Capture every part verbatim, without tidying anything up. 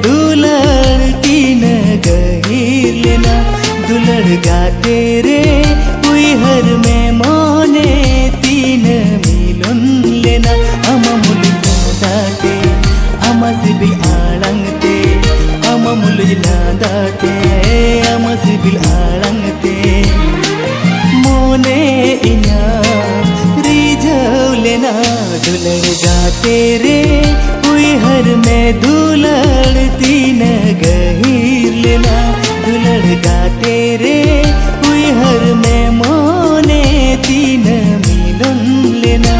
ᱫᱩᱞᱟᱹᱲ ᱛᱤᱱᱟᱹᱜ ᱜᱟᱹᱦᱤᱨ ᱞᱮᱱᱟ, ᱫᱩᱞᱟᱹᱲ ᱜᱟᱛᱮ ᱨᱮ ᱩᱭᱦᱟᱹᱨ ᱢᱮ ᱢᱚᱱᱮ ᱛᱤᱱᱟᱹᱜ ᱢᱤᱞᱚᱱ ᱞᱮᱱᱟ᱾ ᱟᱢᱟᱜ ᱢᱩᱞᱩᱡ ᱞᱟᱸᱫᱟ ᱛᱮ, ᱟᱢᱟᱜ ᱥᱤᱵᱤᱞ ᱟᱲᱟᱝ ᱛᱮ, ᱟᱢᱟᱜ ᱢᱩᱞᱩᱡ ᱞᱟᱸᱫᱟ ᱛᱮ, ᱟᱢᱟᱜ ᱥᱤᱵᱤᱞ ᱟᱲᱟᱝ ᱛᱮ ᱢᱚᱱᱮ ᱤᱧᱟᱹᱜ ᱨᱤᱡᱷᱟᱹᱣ ᱞᱮᱱᱟ᱾ ᱫᱩᱞᱟᱹᱲ ᱜᱟᱛᱮ ᱨᱮ ᱩᱭᱦᱟᱹᱨ ᱢᱮ ᱫᱩᱞᱟᱹᱲ ᱛᱤᱱᱟᱹᱜ ᱜᱟᱹᱦᱤᱨ ᱞᱮᱱᱟ, ᱫᱩᱞᱟᱹᱲ ᱜᱟᱛᱮ ᱨᱮ ᱩᱭᱦᱟᱹᱨ ᱢᱮ ᱢᱚᱱᱮ ᱛᱤᱱᱟᱹᱜ ᱢᱤᱞᱚᱱ ᱞᱮᱱᱟ᱾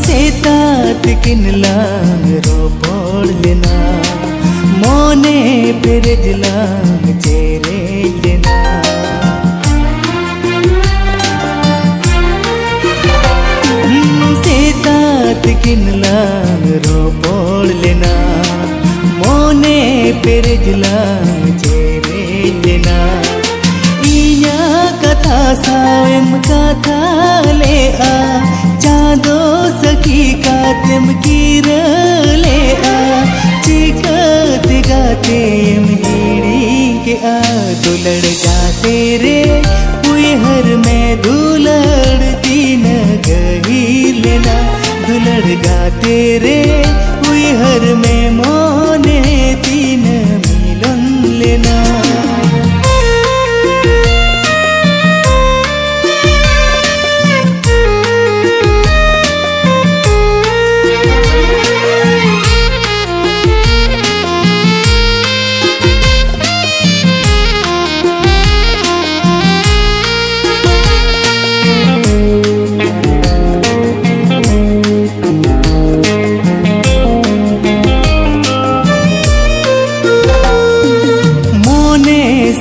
ᱥᱮᱛᱟᱜ ᱛᱤᱠᱤᱱ ᱞᱟᱝ ᱨᱚᱯᱚᱲ ᱞᱮᱱᱟ, ᱢᱚᱱᱮ ᱯᱮᱨᱮᱡ ᱞᱟᱝ ᱪᱮᱨᱮᱡ ᱞᱮᱱᱟ᱾ ᱥᱮᱛᱟᱜ ᱛᱤᱠᱤᱱ ᱞᱟᱝ ᱨᱚᱯᱚᱲ ᱞᱮᱱᱟ, ᱢᱚᱱᱮ ᱯᱮᱨᱮᱡ ᱞᱟᱝ ᱪᱮᱨᱮᱡ ᱞᱮᱱᱟ᱾ ᱤᱧᱟᱹᱜ ᱠᱟᱛᱷᱟ ᱥᱟᱶᱮᱢ ᱠᱟᱛᱷᱟ ᱞᱮᱜᱼᱟ, ᱪᱟᱸᱫᱚ ᱥᱟᱹᱠᱷᱤ ᱠᱟᱛᱮᱢ ᱠᱤᱨᱟᱹ ᱞᱮᱜᱼᱟ᱾ ᱪᱤᱠᱟᱹᱛᱮ ᱜᱟᱛᱮᱢ ᱦᱤᱲᱤᱧ ᱠᱮᱜᱼᱟ? ᱫᱩᱞᱟᱹᱲ ᱜᱟᱛᱮ ᱨᱮ ᱩᱭᱦᱟᱹᱨ ᱢᱮ ᱫᱩᱞᱟᱹᱲ ᱛᱤᱱᱟᱹᱜ ᱜᱟᱹᱦᱤᱨ ᱞᱮᱱᱟ᱾ ᱫᱩᱞᱟᱹᱲ ᱜᱟᱛᱮ ᱨᱮ ᱩᱭᱦᱟᱹᱨ ᱢᱮ ᱢᱚᱱᱮ ᱛᱤᱱᱟᱹᱜ ᱢᱤᱞᱚᱱ ᱞᱮᱱᱟ᱾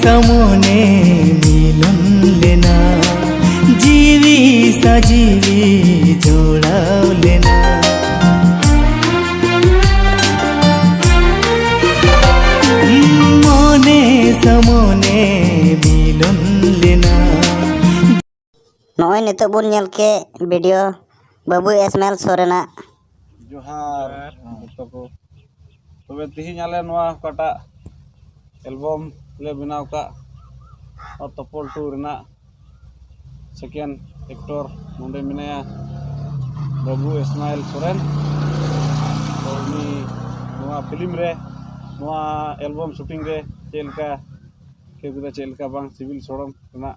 ᱛᱟᱢᱚᱱᱮ ᱢᱤᱞᱚᱱ ᱞᱮᱱᱟ, ᱡᱤᱣᱤ ᱥᱟᱡᱤᱣᱤ ᱡᱚᱲᱟᱣ ᱞᱮᱱᱟ᱾ ᱢᱚᱱᱮ ᱥᱟᱢᱚᱱᱮ ᱢᱤᱞᱚᱱ ᱞᱮᱱᱟ᱾ ᱱᱚᱜᱼᱚᱭ ᱱᱤᱛᱚᱜ ᱵᱚᱱ ᱧᱮᱞ ᱠᱮᱫ ᱵᱷᱤᱰᱤᱭᱳ ᱵᱟᱹᱵᱩ ᱤᱥᱢᱟᱭᱤᱞ ᱥᱚᱨᱮᱱᱟᱜ᱾ ᱡᱚᱦᱟᱨ ᱡᱚᱛᱚ ᱠᱚ᱾ ᱛᱚᱵᱮ ᱛᱤᱦᱤᱧ ᱟᱞᱮ ᱱᱚᱣᱟ ᱚᱠᱟᱴᱟᱜ ᱮᱞᱵᱟᱢ ᱞᱮ ᱵᱮᱱᱟᱣ ᱠᱟᱜ, ᱱᱚᱣᱟ ᱛᱚᱯᱚᱞ ᱴᱩ ᱨᱮᱱᱟᱜ ᱥᱮᱠᱮᱱᱰ ᱮᱠᱴᱚᱨ ᱱᱚᱰᱮ ᱢᱮᱱᱟᱭᱟ ᱵᱟᱹᱵᱩ ᱤᱥᱢᱟᱭᱤᱞ ᱥᱚᱨᱮᱱ᱾ ᱛᱚ ᱩᱱᱤ ᱱᱚᱣᱟ ᱯᱷᱤᱞᱢ ᱨᱮ, ᱱᱚᱣᱟ ᱮᱞᱵᱟᱢ ᱥᱩᱴᱤᱝ ᱨᱮ ᱪᱮᱫ ᱞᱮᱠᱟ ᱟᱹᱭᱠᱟᱹᱣ ᱠᱮᱫᱟ, ᱪᱮᱫ ᱞᱮᱠᱟ ᱵᱟᱝ ᱥᱤᱵᱤᱞ ᱥᱚᱲᱚᱢ ᱨᱮᱱᱟᱜ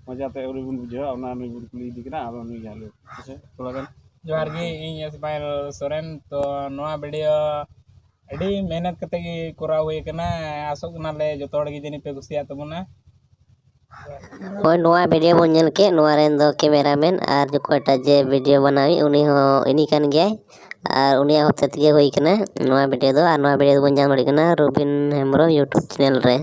ᱢᱚᱡᱟᱛᱮ ᱩᱱᱤ ᱵᱚᱱ ᱵᱩᱡᱷᱟᱹᱣᱟ, ᱚᱱᱟ ᱱᱩᱭ ᱵᱚᱱ ᱠᱩᱞᱤ ᱤᱫᱤ ᱠᱟᱱᱟ᱾ ᱟᱫᱚ ᱱᱩᱭ ᱜᱮ ᱦᱟᱸᱜ ᱞᱟᱹᱭ ᱢᱮᱥᱮ ᱛᱷᱚᱲᱟ ᱜᱟᱱ᱾ ᱡᱚᱦᱟᱨ ᱜᱮ, ᱤᱧ ᱤᱥᱢᱟᱭᱤᱞ ᱥᱚᱨᱮᱱ᱾ ᱛᱚ ᱱᱚᱣᱟ ᱵᱷᱤᱰᱤᱭᱳ ᱟᱹᱰᱤ ᱢᱮᱦᱱᱚᱛ ᱠᱟᱛᱮ ᱜᱮ ᱠᱚᱨᱟᱣ ᱦᱩᱭ ᱟᱠᱟᱱᱟ᱾ ᱟᱥᱚᱜ ᱠᱟᱱᱟᱞᱮ ᱡᱚᱛᱚ ᱦᱚᱲ ᱜᱮ ᱡᱟᱹᱱᱤᱡ ᱯᱮ ᱠᱩᱥᱤᱭᱟᱜ ᱛᱟᱵᱚᱱᱟ᱾ ᱦᱳᱭ, ᱱᱚᱣᱟ ᱵᱷᱤᱰᱤᱭᱳ ᱵᱚᱱ ᱧᱮᱞ ᱠᱮᱫ, ᱱᱚᱣᱟ ᱨᱮᱱ ᱫᱚ ᱠᱮᱢᱮᱨᱟᱢᱮᱱ ᱟᱨ ᱚᱠᱚᱭᱴᱟᱜ ᱡᱮ ᱵᱷᱤᱰᱤᱭᱳ ᱵᱮᱱᱟᱣᱤᱡ, ᱩᱱᱤ ᱦᱚᱸ ᱤᱱᱤ ᱠᱟᱱ ᱜᱮᱭᱟᱭ᱾ ᱟᱨ ᱩᱱᱤᱭᱟᱜ ᱦᱚᱛᱮ ᱛᱮᱜᱮ ᱦᱩᱭ ᱠᱟᱱᱟ ᱱᱚᱣᱟ ᱵᱷᱤᱰᱤᱭᱳ ᱫᱚ᱾ ᱟᱨ ᱱᱚᱣᱟ ᱵᱷᱤᱰᱤᱭᱳ ᱫᱚᱵᱚᱱ ᱧᱟᱢ ᱫᱟᱲᱮᱭᱟᱜ ᱠᱟᱱᱟ ᱨᱚᱵᱤᱱ ᱦᱮᱢᱵᱨᱚᱢ YouTube ᱪᱮᱱᱮᱞ ᱨᱮ᱾